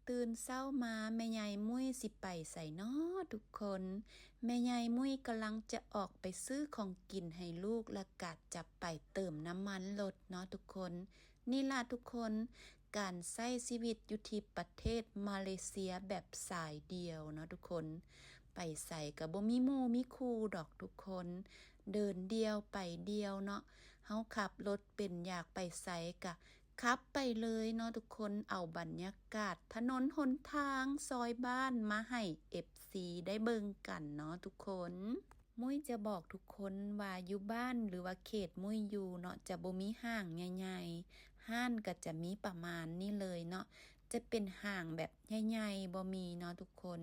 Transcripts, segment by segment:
ຕື່ນເຊົ້າມາແມ່ໃຫຍ່ມຸ້ຍຊິໄປໃສນໍທຸກຄົນ? ແມ່ໃຫຍ່ມຸ້ຍກຳລັງຈະອອກໄປຊື້ຂອງກິນໃຫ້ລູກ ແລະກະຈະໄປເຕີມນ້ຳມັນລົດເນາະທຸກຄົນ. ນີ້ລະທຸກຄົນ ການໃຊ້ຊີວິດຢູ່ທີ່ປະເທດມາເລເຊຍແບບສາຍດຽວເນາະທຸກຄົນ. ໄປໃສກະບໍ່ມີໝູ່ມີຄູ່ດອກທຸກຄົນ ເດີນດຽວໄປດຽວເນາະ. ເຮົາຂັບລົດເປັນ ຢາກໄປໃສກະຂັບໄປເລີຍເນາະທຸກຄົນ. ເອົາບັນຍາກາດຖະໜົນຫົນທາງຊອຍບ້ານມາໃຫ້ເອັຟຊີໄດ້ເບິ່ງກັນເນາະທຸກຄົນ. ມຸ້ຍຈະບອກທຸກຄົນວ່າຢູ່ບ້ານ ຫຼືວ່າເຂດມຸ້ຍຢູ່ເນາະ ຈະບໍ່ມີຫ້າງໃຫຍ່ໆ ຮ້ານກະຈະມີປະມານນີ້ເລີຍເນາະ. ຈະເປັນຫ້າງແບບໃຫຍ່ໆ ບໍ່ມີເນາະທຸກຄົນ.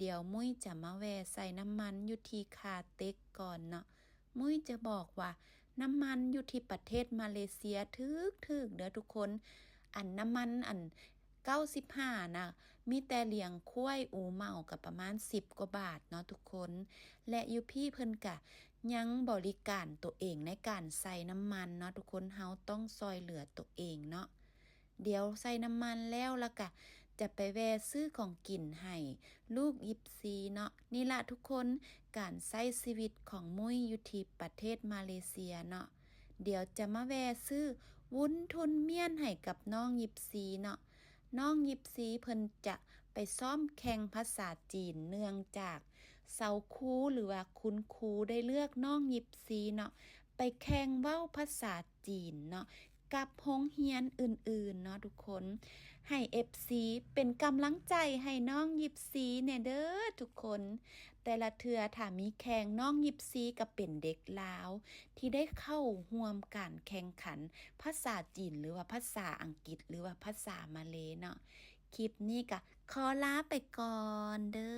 ດຽວມຸ້ຍຈະມາແວ່ໃສ່ນ້ຳມັນຢູ່ທີ່ຄາເຕັກກ່ອນເນາະ. ມຸ້ຍຈະບອກວ່ານ້ຳມັນຢູ່ທີ່ປະເທດມາເລເຊຍຖືກໆເດີທຸກຄົນ. ອັນນ້ຳມັນອັນ ເກົ້າສິບຫ້ານະ ມີແຕ່ລ້ຽງຄວາຍ ອູເໝົາກະປະມານສິບກວ່າບາດເນາະທຸກຄົນ. ແລະຢູ່ພີ້ເພິ່ນກະຍັງບໍລິການໂຕເອງໃນການໃສ່ນ້ຳມັນເນາະທຸກຄົນ. ເຮົາຕ້ອງຊ່ອຍເຫຼືອໂຕເອງເນາະ. ດຽວໃສ່ນ້ຳມັນແລ້ວ ລະກະຈະໄປແວ່ຊື້ຂອງກິນໃຫ້ລູກຢິບຊີເນາະ. ນີ້ລະທຸກຄົນ ການໃຊ້ຊີວິດຂອງມຸ້ຍຢູ່ທີ່ປະເທດມາເລເຊຍເນາະ. ດຽວຈະມາແວ່ຊື້ວຸ້ນທຸນມ້ຽນໃຫ້ກັບນ້ອງຢິບຊີເນາະ. ນ້ອງຢິບຊີເພິ່ນຈະໄປຊ້ອມແຂ່ງພາສາຈີນ ເນື່ອງຈາກເຊົາຄູ ຫຼືວ່າຄຸນຄູໄດ້ເລືອກນ້ອງຢິບຊີເນາະ ໄປແຂ່ງເວົ້າພາສາຈີນເນາະ ກັບໂຮງຮຽນອື່ນໆເນາະທຸກຄົນ. ໃຫ້ເອັຟຊີເປັນກຳລັງໃຈໃຫ້ນ້ອງຢິບຊີແດ່ເດີທຸກຄົນ. ແຕ່ລະເທື່ອຖ້າມີແຂ່ງ ນ້ອງຢິບຊີກະເປັນເດັກລາວທີ່ໄດ້ເຂົ້າຮ່ວມການແຂ່ງຂັນພາສາຈີນ ຫຼືວ່າພາສາອັງກິດ ຫຼືວ່າພາສາມາເລເນາະ. ຄລິບນີ້ກະຂໍລາໄປກ່ອນເດີ.